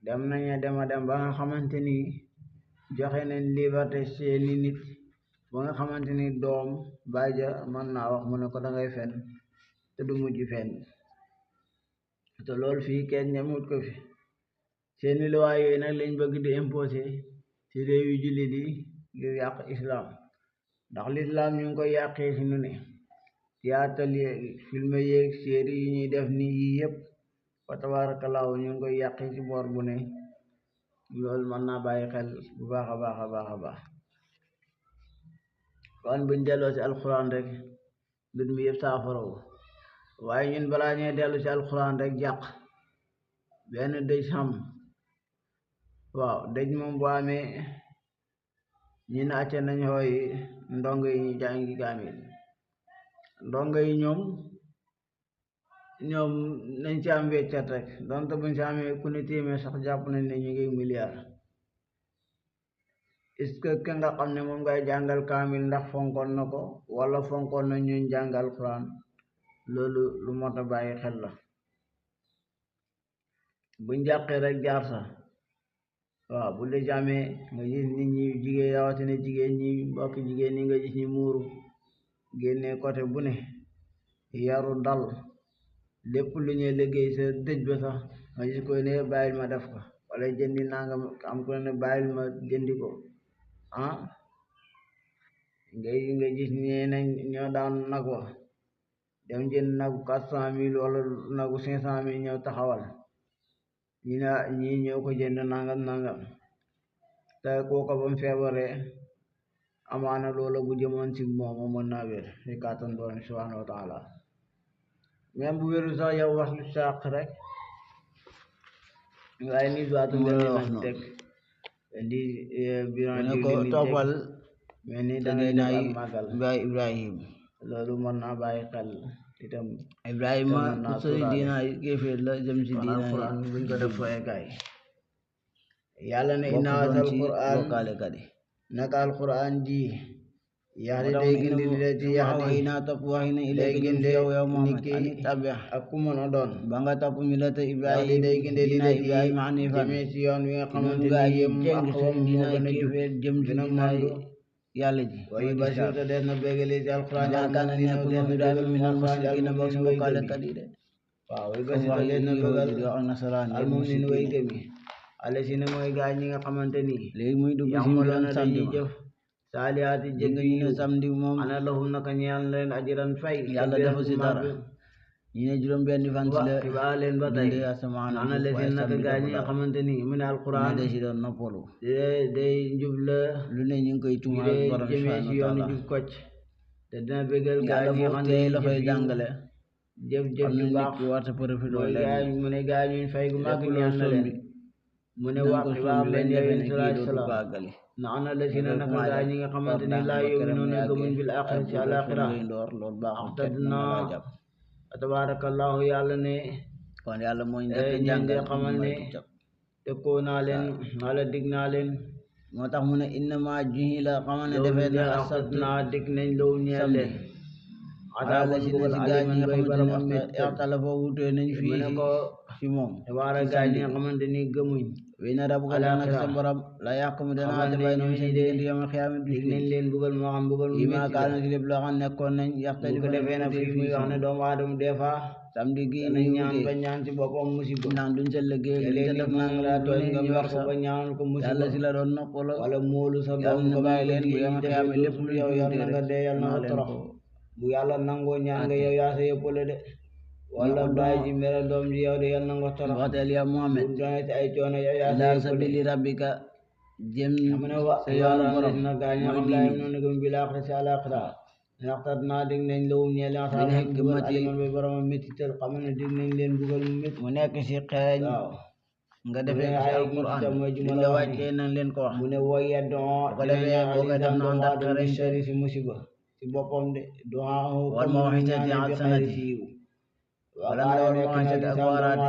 dem nañu dem ba nga xamante ni joxe nañ liberté seeni nit ba nga xamante ni doom baay ja mën naa wax mu ne ko dangay fen te du mujj fen te loolu fii kenn ñamut ko fi seeni luwaa yooyu nag lañ bëgg di imposé ci réew yu jullit yi ngir yàq islam ndax l'islam ñu ngi koy yàqee fi nu ne théâtre film yeeg série yi ñuy def ni yii yëpp fa tabaarakallaahu ñu ngi koy yàqee ci boor bu ne loolu mën naa bàyyi xel bu baax a baax a baax a baax kon buñ delloo ci alxuraan rek mbir mi yëpp saafarawu waaye ñun balaa ñuy dellu ci alxuraan rek jàq benn dëj xam waaw dëj moom bu amee ñi ne acca nañ xooy ndongo yi ñu jàngi kaamil ndongo yi ñoom nañ ci am weccat rek donte buñ ci amee ku ne téeméer sax jàpp nañ ne ñu ngi milliard est-ce que ki nga xam ne moom ngay jàngal kaamil ndax fonkoon na ko wala fonkoon na ñun jàngal Alxuraan loolu lu mot a bàyyi xel la buñ jàqee rek jaar sax waaw bu dee amee nga gis nit ñi jigéen rawatina jigéen ñi mbokk jigéen ñi nga gis ñi muuru génne côté bu ne yaru dal lépp lu ñuy liggéey sa dëj ba sax nga gis koy ne bàyyil ma def ko wala jëndi nangam am ko ne bàyyil ma jëndi ko nga gis ñee nañ ñoo daan nag wa dem jënd nagu 400,000 wala nagu 500,000 ñëw taxawal ñi ñoo ko jënd nangam te kooka bam feebaree amaana loola bu jëmoon ci moom mën naa wér ci kàttan borom subhanahu wa taala même bu wéru sax yow wax lu sàq rek waaye ni doatu nañ teg di biran ko toppal mais ni dangay nay Baay Ibrahim loolu mën naa bàyyi xel itam Ibrahima ku sori diina kéeféer la jëm ci diina buñ ko def foyekaay yàlla ne inna haazal qur'aan naka alquran ji yaxdi day gindi li la ci yaxdi naa topp waxi na ilay gindi yow Muhammad ani tabi ak ku mën a doon ba nga topp millata Ibrahima day gindi li la Ibrahima hanifan jëmee ci yoon wi nga xamante ni yëm ak xawam diina kéeféer jëm ci diina yàlla ji waaye bashir te des na bégale ci alquran yaakaar nekk moom Ibrahima minal mushrikiina bokk ci bokkaalekat yi de waaw way bashir te des na bégal al mu'miniin way gëm yi ale si ne mooy gaa ñi nga xamante ni léegi muy dugg ci mbiram samedi jëf saalihaati jëgg ñu ne samedi moom ana lahum naka ñeel leen ajiran fay yàlla dafa si dara ñu ne juróom benn fan si la xibaar leen ba tey ana le si naka gaa ñi nga xamante ni mu ne alquran da si doon noppalu day njub la lu ne ñu ngi koy tuumal borom jëmee si yoonu jub kocc te dina bégal gaa ñi nga xam ne la fay jàngale jëf ju baax mooy gaa mu ne gaa ñu fay gu màgg ñaan na leen mu ne wax xibaar leen yowén salaam na ana la si na naka gaa ñi nga xamante ni laa yow noonu gëmuñ bil axira ci àlaxira axtadna tabarakallahu yàlla ne kon yàlla mooy ñeen de xamal ne tëkkoo naa leen wala dig naa leen moo tax mu ne innama juhila xamal ne defee na axtadna dig nañ low ñeel leen ala la si na si gaa ñi nga xamante ne ixtalafa wutee nañ fii ci moom xibaara gaa ñi nga xamante ni gëmuñ wéy na rabu nag sa borom la yàqu mi dana àtte bay ñoom seen diggante yawmal xiyaamati dig nañ leen bugal moo xam bugal yi ma kaal na ci lépp loo xam nekkoon nañ yaxtali ko defee na fii muy wax ne doomu aadama des fois samedi gi nañ ñaan ba ñaan ci boppam musiba naan duñ sa liggéey duñ sa def nang laa tooñ nga wax ko ba ñaanal ko musiba yàlla si la doon noppalo wala moolu sa doom ko bàyyi leen bu yawmal xiyaamati lépp lu yow yàlla na nga dee yàlla na nga torox bu yàlla nangoo ñaan nga yow yaa sa yëppale de wala baay ji mere doom ji yow de yal na nga torox waxteel ya Muhammad doone ci ay coono yow yaa sa sabili rabbika jëm sa yoonu borom na gaa ñi xam laayam noonu gëm bi laaxira si àlaaxira waxtat naa dig nañ lawum ñeel bugal aliman bay borom métital xam ne dig nañ leen bugal mu métti mu nekk si xeeñ nga defee ay alquran li la wàccee nañ leen ko wax mu ne woye don ko defee boo ko def na ndax xereñ si musiba si boppam de don wal ma waxitati alsanati wala nga war ma xasee ak waaraate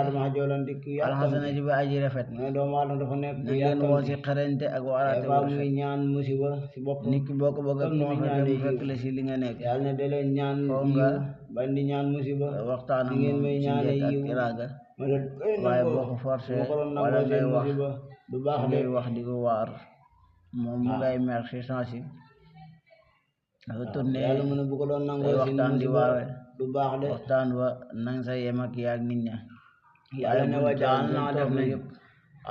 alxasana ci ba aji rafet ne doomu aadama dafa nekk na ngeen woo si xarante ak waaraate ba muy ñaan musiba si bopp nit ki boo ko bëgg ak mu fekk la si li nga nekk yàlla ne da leen ñaan nga bañ di ñaan musiba waxtaan ak ngeen may ñaane yiw waaye boo ko forcé wala ngay wax du baax ngay wax di ko waar moom mu ngay mer si sensi dafa tourné yàlla mu ne bu ko doon nangoo si waxtaan di waawe du baax de waxtaan wa nang sa yem ak yaag nit ña yàlla ne wa jaal naa def nañ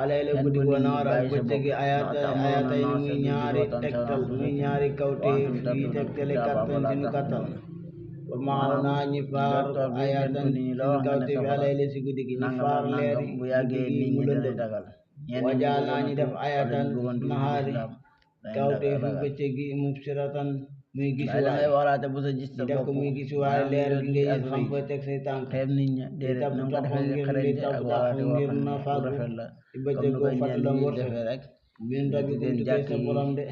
alayla guddi ko naar ak bëccëg gi ayatay ni muy ñaari tegtal muy ñaari kawtéef yi tegtale kattan ci nu kattan wa maaw naa ñi faar ayatan ci kawtéef yi alayla si guddi gi ñi faar leeri bu yàggee guddi gi nit mu ñi lëndëm dañuy dagal wa jaal naa ñi def ayatan nahaari kawtéef yi bëccëg gi mubsiratan muy gis waaye da ngay waraate bu sa gis sa def bopp ko muy gis waaye leer gi ngay gis xam koy teg say tànk xeeb nit ña déedéet na nga ko defee xereñte ak waraate boo xam ne bu rafet la ci comme bëccëg ni ko koy fàttali ñenn ñi wërsëg defee rek min rabbi kum seen tukkee jàkk sa yi borom de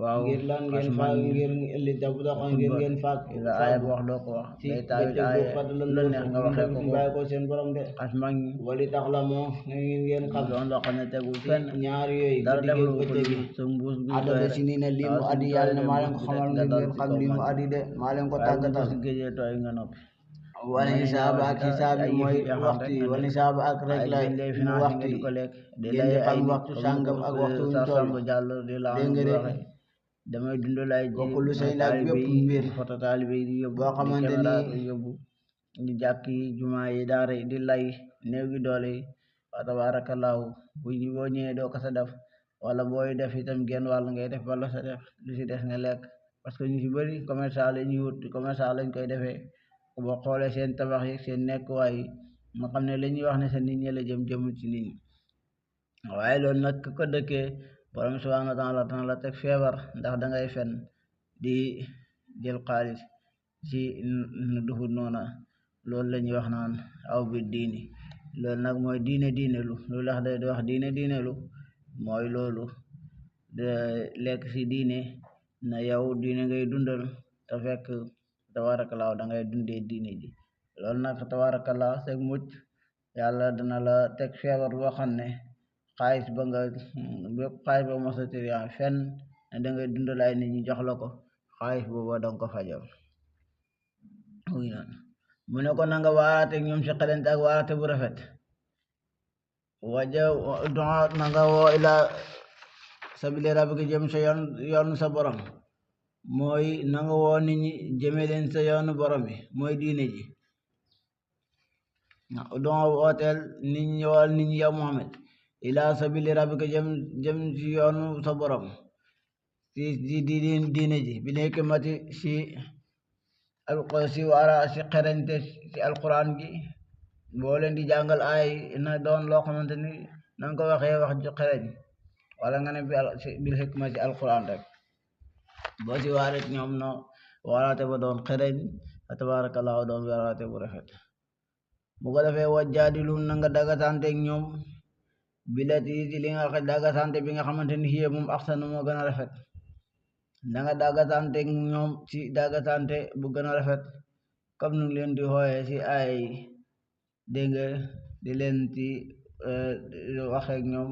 waaw ngir lan ngeen xas faag mag ñi ngir li dab doxal ngir ngeen faag la aaya bu wax doo ko wax ci day taawit bëccëg aaya ko fàttali lu neex nga waxee ko wërsëg ko bàyyi ko seen borom de xas mag ñi wali tax la moo ngir ngeen xam doon loo xam ne tegul fenn ñaar yooyu dara guddi gi deflu ko bëccëg gi sa mbuus bi adada si nii ne lii mu addi yàlla ne maa leen ko xamal ngir ngeen xam lii mu addi de maa leen ko tàggatal si géejee tooy nga noppi wala hisaaba ak hisaab yi mooy waxtu yi wala hisaaba ak rek la mu waxtu yi ngeen di xam waxtu sàngam ak waxtu wuñ toll dégg nga de damay dundal ay ji kooku lu say laaj yëpp mbir foto taalibe yi di yóbbu boo xamante ni yóbbu di jàkk yi jumaa yi daara yi di lay néew gi doole yi wa tabaarakallaahu boo ñëwee doo ko sa def wala booy def itam genn wàll ngay def bala sa def lu si des nga lekk parce que ñu si bëri commerçant la ñuy wut commerçant lañ koy defee boo xoolee seen tabax yi seen nekkuwaay yi nga xam ne la ñuy wax ne sa nit ñi la jëmul ci nit ñi waaye loolu nag ko dëkkee borom subhaanahu wa taala dana la teg feebar ndax dangay fen di jël xaalis ci nu duxut noona loolu la ñuy wax naan aw bi diini loolu nag mooy diine lu loolu lax day di wax diine lu mooy loolu de lekk ci diine na yow diine ngay dundal te fekk tabaarakallaa da ngay dundee diine ji loolu nag tabaarakallaa seg mucc yàlla dana la teg feebar boo xam ne xaalis ba nga bépp xaalis ba mosa tirian fenn ne da ngay dundal ay nit ñi jox la ko xaalis booba danga ko fajal muy noonu mu ne ko nanga waaraate ñoom si xelente ak waaraate bu rafet waja doa nanga woo ila sabili rabbika jëm sa yoonu sa borom mooy nanga woo nit ñi jëme leen sa yoonu borom bi mooy diine ji doa wooteel nit ñi wal nit ñi yow Muhammad ila sabili rabbika jëm ci yoonu sa borom ci diine ji bi hikmati si si xerante ci alquran gi boo leen di jàngal ay na doon loo xamante ni na nga ko waxee wax ju xereñ wala nga ne bil hikma ci alquran rek boo ci waaret ñoom no waaraate ba doon xereñ tabarakallahu doon waaraate bu rafet bu ko defee wajjaadilu na nga dagasanteeg ñoom bilati ci li nga dagasante bi nga xamante ni hiya moom axsanu moo gën a rafet na nga dagasante ñoom ci dagasante bu gën a rafet comme nu leen di xooyee ci ay dégg nga di leen ci waxeek ñoom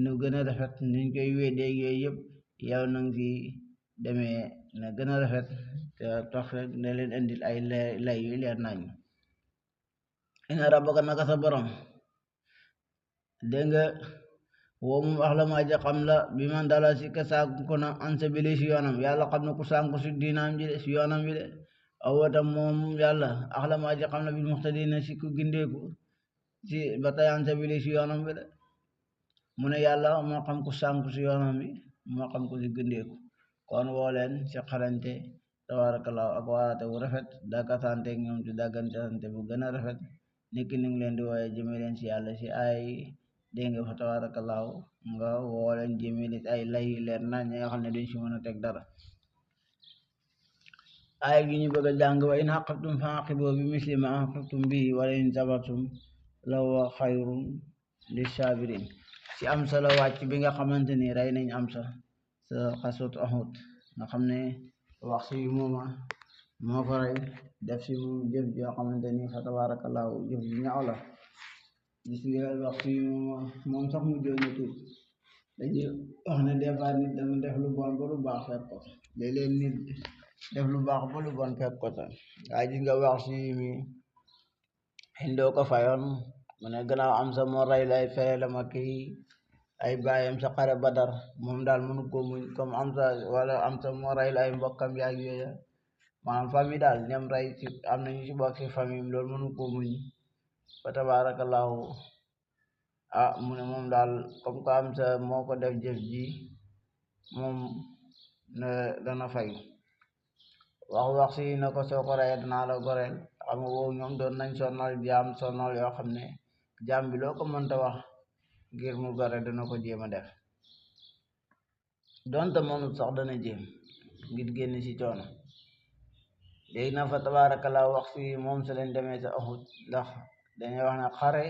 nu gën a rafet niñ koy wéedeeg yooyu yëpp yow nang ci demee na gën a rafet te tax rek ne leen indil ay lay yu leer nañ ina rabbaka naka sa borom dégg nga woo moom wax la ma ja xam la bi man dala si ka sànku ko na ansabili si yoonam yàlla xam na ku sànku si diinaam ji de si yoonam bi de awatam moom yàlla wax la ma ja xam la bil muxtadina si ku gindeeku si ba tey ansabili si yoonam bi de mu ne yàlla moo xam ku sànku si yoonam bi moo xam ku si gindeeku kon woo leen si xarante tabarakallahu ak waaraate bu rafet daggasante ñoom ci daggante bu gën a rafet niki ni ngi leen di wooye jëme leen si yàlla si ay dégg nga fa tabarakallahu nga woo leen jëme leen ay lay leer nañ ñi nga xam ne duñ si mën a teg dara ay gi ñu bëgg a jàng wa in aqabtum fa aqibu bi misli ma aqabtum bi wala in sabartum la huwa xayrun lissabirin si am sa la wàcc bi nga xamante ni rey nañ am sa xasut Uhud nga xam ne wax si mooma moo ko rey def si moom jëf joo xamante ni fa tabarakallahu jëf ji ñaaw la gis nga wax si moom sax mu joon na tuub dañuy wax ne des fois nit dana def lu bon ba lu baax fekk ko léeg-léeg nit def lu baax ba lu bon fekk ko tam waaye gis nga wax si mi xindoo ko fayoon mu ne gannaaw am sa moo rey lay fere la ma kii ay baayam sa xare Badar moom daal mënu ko muñ comme Amsa wala Amsa moo rayul ay mbokkam yaag yooya maanaam famille daal ñam ray ci am nañu ci bokk ci famille loolu mënu ko muñ fa tabarakallahu mu ne moom daal comme que Amsa moo ko def jëf ji moom ne dana fay wax si na ko soo ko reyee danaa la goreel xam nga woowu ñoom doon nañ sonal jaam sonal yoo xam ne jaam bi loo ko mënta wax ngir mu gore dana ko jéem a def donte mënut sax dana jéem ngir génn ci coono léegi na fa tabarakallah wax si moom sa leen demee sa Uhud ndax dañuy wax ne xare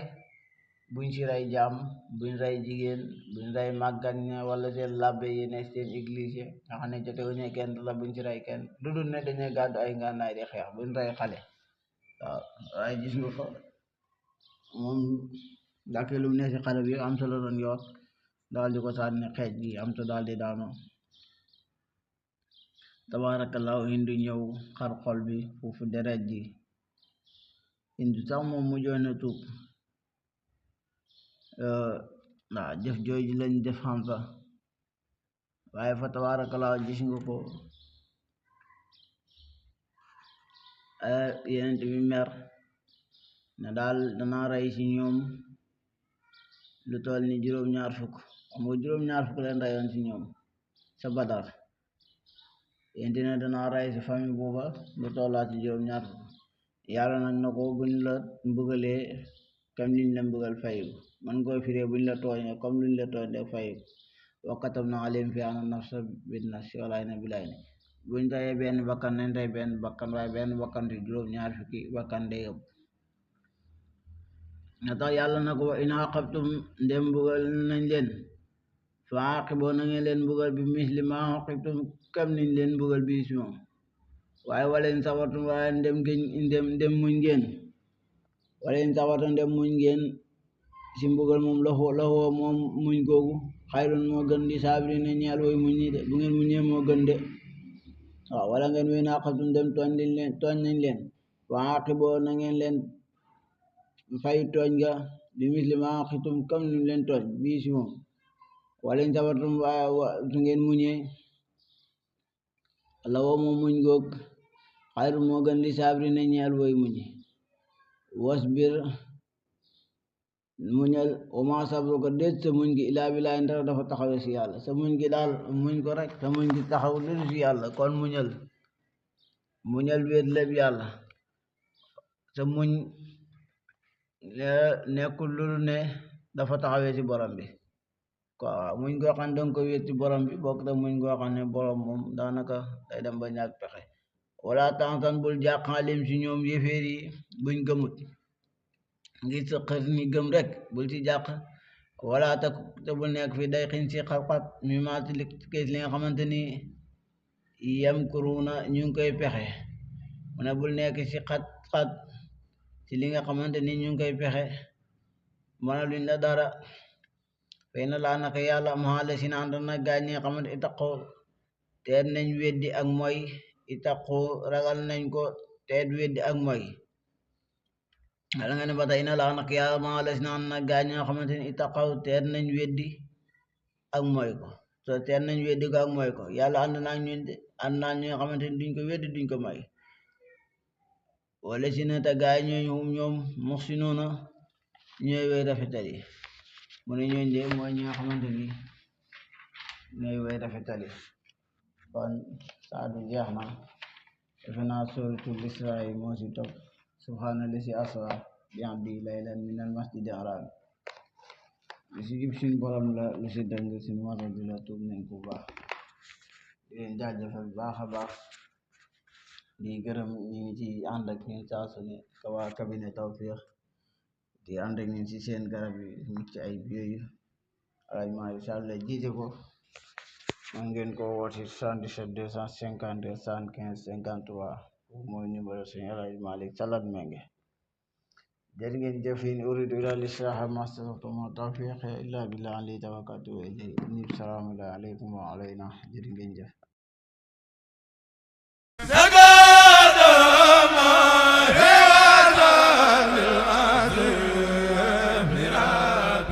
buñ ci rey jaam buñ rey jigéen buñ rey màggan ña wala seen labbe yi ne seen église nga xam ne jotewuñu kenn la buñ ci rey kenn lu dul ne dañuy gàddu ay ngànnaay di xeex buñ rey xale waaw waaye gis nga ko moom ndaxte lu mu ne si xale bi Amsa la doon yor daal di ko sànni xeej gi Amsa daal di daanu tabarakallahu Hindu ñëw xar xol bi foofu deret ji Hindu sax moom mujjoon na tuub waaw jëf jooju lañ def Hamza waaye fa tabarakallahu gis nga ko yenent bi mer ne daal dana rey ci ñoom lu toll ni juróom-ñaar fukk xam nga juróom-ñaar fukk leen reyoon ci ñoom sa Badar yenti ne dana rey ci famille booba lu tollaat ci juróom-ñaar fukk yàlla nag na ko buñ la mbugalee comme liñ la mbugal fayiku man koy firee buñ la tooñee comme luñ la tooñ de fayiku wa katabna alayhim fiihaa anna nafsa bin-nafsi wal ayna bil ayni buñ reyee benn bakkan nañ rey benn bakkan waaye benn bakkan te juróom-ñaar fukki bakkan day ëpp na tax yàlla na ko wa in aqabtum ndem mbugal nañ leen fa aqiboo na ngeen leen mbugal bi misli ma aqibtum kam niñ leen mbugal bi si moom waaye waleen sabartum waaye ndem muñ ngeen waleen sabartum ndem muñ ngeen si mbugal moom laxoo moom muñ googu xayrun moo gën di saabiri ne ñeel woy muñ ñi de bu ngeen muñee moo gën de waaw wala ngeen wa in aqabtum ndem tooñ nañ leen fa aqiboo na ngeen leen fay tooñ ga bi misli ma aqibtum kam niñ leen tooñ bii si moom waleen sabartum waaye su ngeen muñee la woo moom muñ goog xayru moo gën di saabri ne ñeel woy muñi wasbir muñal wa ma sabruka déet sa muñ gi ilaa billaahi ndara dafa taxawe si yàlla sa muñ gi daal muñ ko rek sa muñ gi taxaw lu si yàlla kon muñal wéet lépp yàlla sa muñ nekkul lu ne dafa taxawee ci borom bi waaw muñ goo xam ne danga ko wéet ci borom bi bokk te muñ goo xam ne borom moom daanaka day dem ba ñàkk pexe wala tansan bul jàqalim ci ñoom yéeféer yi buñ gëmut ngir sa xër ñi gëm rek bul ci jàq wala te bul nekk fi day xin ci xat-xat mi maati li nga xamante ni yamkuruna ñu ngi koy pexe mu ne bul nekk ci xat-xat ci li nga xamante ni ñu ngi koy pexe mana luñ la dara fay na laa naka yàlla maala si na ànd na gaañ ñi nga xamante itaqoo teet nañ weddi ak mooy itaqoo ragal nañ ko teet weddi ak mooy wala nga ne ba tey na laa naka yàlla maala si na ànd na gaañ ñi nga xamante ni itaqaw teet nañ weddi ak mooy ko so teet nañ weddi ko ak mooy ko yàlla ànd naa ñun de ànd naa ñi nga xamante ni duñ ko weddi duñ ko mooy wala si na te gaay ñoom mox si noona ñooy way rafetal yi mu ne ñooñ de mooy ñi nga xamante ni ñooy way rafetal yi kon saadu jeex na defe naa suratul Israa moo si topp subhaana lasi asra bi abdi laylan min al masjidi haram lu si jub suñ borom la lu si dëng suñ mara di la tuub nañ ko baax di leen jaajëfal baax a baax di gërëm ñi ngi ci ànd ak ñun saa su ne waa cabinet Tawfekh di ànd ak ñun ci seen garab yi mucc ay yooyu alajment incha allah jiite ko man ngeen ko woote 77 252 75 53 mooy numéro suñu Alaaji Malick Salat Menge jërë ngeen jëf in uridu ila lislaha mastata'tu ma tawfiqi illa billah alayhi tawakkaltu wa ilayhi unib. Salaamu aleykum wa alayna jërë ngeen jëf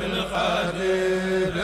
القادر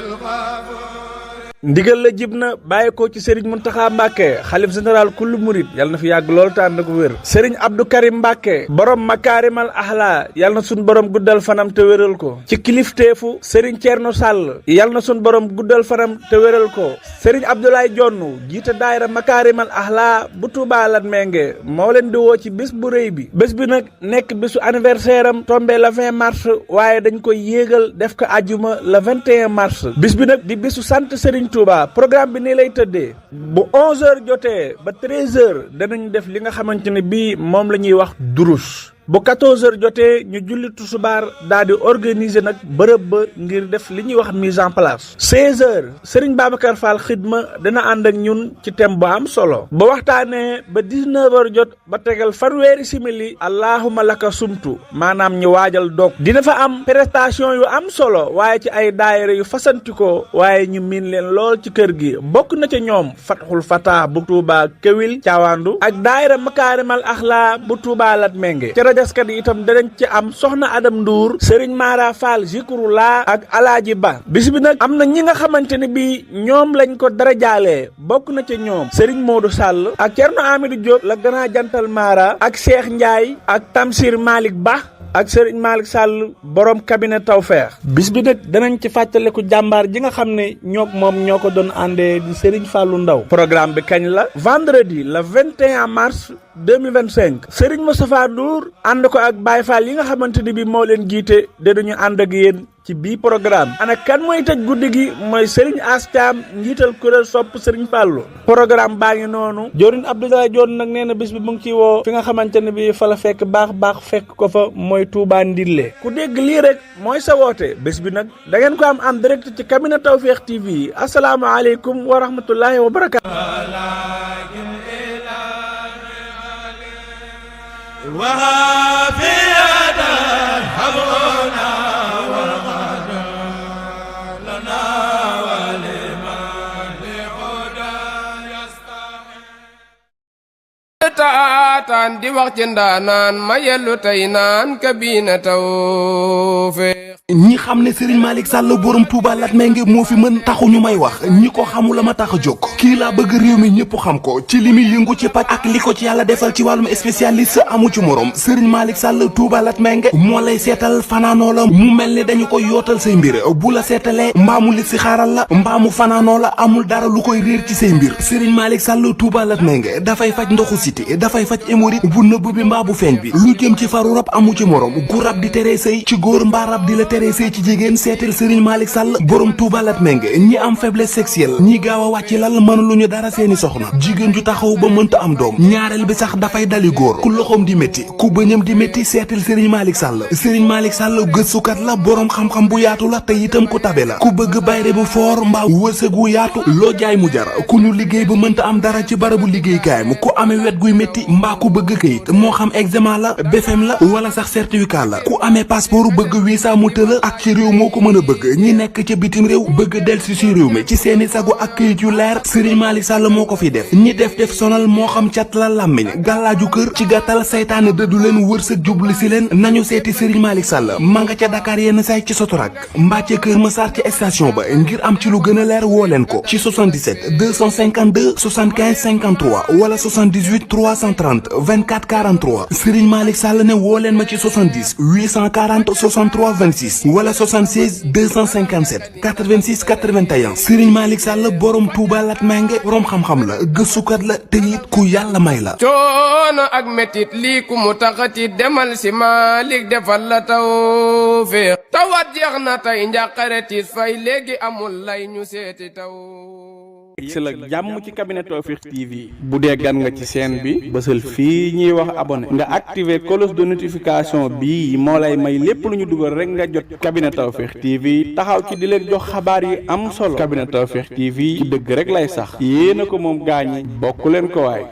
ndigal la jib na bàyyi ko ci Serigne Mountakha Mbacké xalif général kullu murid yàlla na fi yàgg lool te ànd ak wér Serigne Abdou Karim Mbacké borom makaarimal ahla yàlla na suñ borom guddal fanam te wéral ko ci kilifteefu Serigne Thierno Sall yàlla na suñ borom guddal fanam te wéral ko Serigne Abdoulaye Jonn jiite daayira makaarimal ahla bu Touba Latmingué moo leen di woo ci bés bu rëy bi bés bi nag nekk bésu anniversaire am tombé le 20 mars waaye dañ koy yéegal def ko àjjuma le 21 mars bis bi nag di bésu sant Serigne Touba programme bi nii lay tëddee bu 11h jotee ba 13h danañ def li nga xamante ne bii moom la ñuy wax durus bu 14h jotee ñu julli tusubaar daal di organiser nag bërëb ba ngir def li ñuy wax mise en place 16h Serigne Babacar Fall xidma dina ànd ak ñun ci thème bu am solo ba waxtaanee ba 19h jot ba tegal fanweeri simili allahuma laka sumtu maanaam ñu waajal dog dina fa am prestation yu am solo waaye ci ay daayira yu fasantikoo waaye ñu miin leen lool ci kër gi bokk na ca ñoom Fatxul Fatah bu Touba Kewil Caawandu ak daayira Makaarimal Axlaa bu Touba Latmingué jaskat yi itam danañ ci am soxna Adam Ndour Serigne Mara Fall Zikrullah ak Alaaji Ba bis bi nag am na ñi nga xamante ne bii ñoom lañ ko dara jaalee bokk na ca ñoom Serigne Modou Sall ak Thierno Amidou Diop la grand jantal Mara ak Cheikh Ndiaye ak Tamsir Malick Ba ak Serigne Malick Sall borom cabinet Tawfekh bis bi nag danañ ci fàttaliku jàmbaar ji nga xam ne moom ñoo ko doon àndee di Serigne Fallou Ndaw programme bi kañ la vendredi le 21 mars 2025 Serigne Moustapha Ndour ànd ko ak Baye Fall yi nga xamante ni bi moo leen jiite dinañu ànd ak yéen ci bii programme ana kan mooy tëj guddi gi mooy Serigne Astiam njiital kuréel sopp Serigne Fallou programme baa ngi noonu Jorin Abdoulaye Dione nag nee na bis bi mu ngi ciy woo fi nga xamante ne bi fa la fekk baax fekk ko fa mooy Touba Ndille ku dégg lii rek mooy sa woote bés bi nag da ngeen ko am en direct ci cabinet Tawfekh TV asalaamaaleykum wa rahmatullahi wa barakaatu taataan di wax ci ndaanaan ma yellu tey naan kabina Tawfekh ñi xam ne Serigne Malick Sall borom Touba Latmingué moo fi mën taxu ñu may wax ñi ko xamula ma tax a jóg kii laa bëgg réew mi ñëpp xam ko ci li muy yëngu ci paj ak li ko ci yàlla defal ci wàllum spécialiste amu ci morom Serigne Malick Sall Touba Latmingué moo lay seetal fanaanoo la mu mel ni dañu koy yootal say mbir bu la seetalee mbaamu li si xaaral la mbaamu fanaanoo la amul dara lu koy réer ci say mbir Serigne Malick Sall Touba Latmingué dafay faj ndoxu siti dafay faj hémorroïde bu nëbb bi mbaa bu feeñ bi lu jëm ci faru rab amu ci morom gu rab di tere sëy ci góor mbaa rab di la tere sëy ci jigéen seetal Serigne Malick Sall borom Touba Latmingué ñi am faiblesse sexuelle ñi gaaw a wàcc lal mënuluñu dara seeni soxna jigéen ju taxaw ba mënta am doom ñaareel bi sax dafay dali góor ku loxoom di métti ku bëñam di métti seetal Serigne Malick Sall Serigne Malick Sall gëstukat la borom xam-xam bu yaatu la te itam ku tabe la ku bëgg bayre bu foor mbaa wërsëg wu yaatu loo jaay mu jar ku ñu liggéey ba mënta am dara ci barabu liggéeykaayam ku amee wet guy métti mbaa ku bëgg këyit moo xam examen la BFEM la wala sax certificat la ku amee passeport bëgg visa mu tëla ak ci réew moo ko mën a bëgg ñi nekk ca bitim réew bëgg delsi si réew mi ci seeni sagu ak këyit yu leer Serigne Malick Sall moo ko fi def ñi def sonal moo xam cat la làmmiñ gàllaaju kër ci gàttal saytaane dëddu leen wërsëg jubli si leen nañu seeti Serigne Malick Sall ma nga ca Dakar yenn say ci Sotorak mbaa ca Kër Massar ci station ba ngir am ci lu gën a leer woo leen ko ci 77 252 75 53 wala 78 330 24 43 Serigne Malick Sall ne woo leen ma ci 70 840 63 26 wala 76 257 86 81 Serigne Malick Sall borom Touba Latmingué borom xam-xam la gëstukat la te it ku yàlla may la. coono ak metit lii ku mu taxati demal si Malick defal la Tawfekh tawat jeex na tey njàqare tiis fay léegi amul lay ñu seeti taw. si la jàmm ci cabinet Tawfekh TV bu dee gan nga ci chaîne bi bësal fii ñuy wax abonné nga activer cloche de notification bii moo lay may lépp lu ñu dugal rek nga jot cabinet Tawfekh TV taxaw ci di leen jox xabaar yi am solo cabinet Tawfekh TV ci dëgg rek lay sax yéena ko moom gaañi bokk leen ko waay.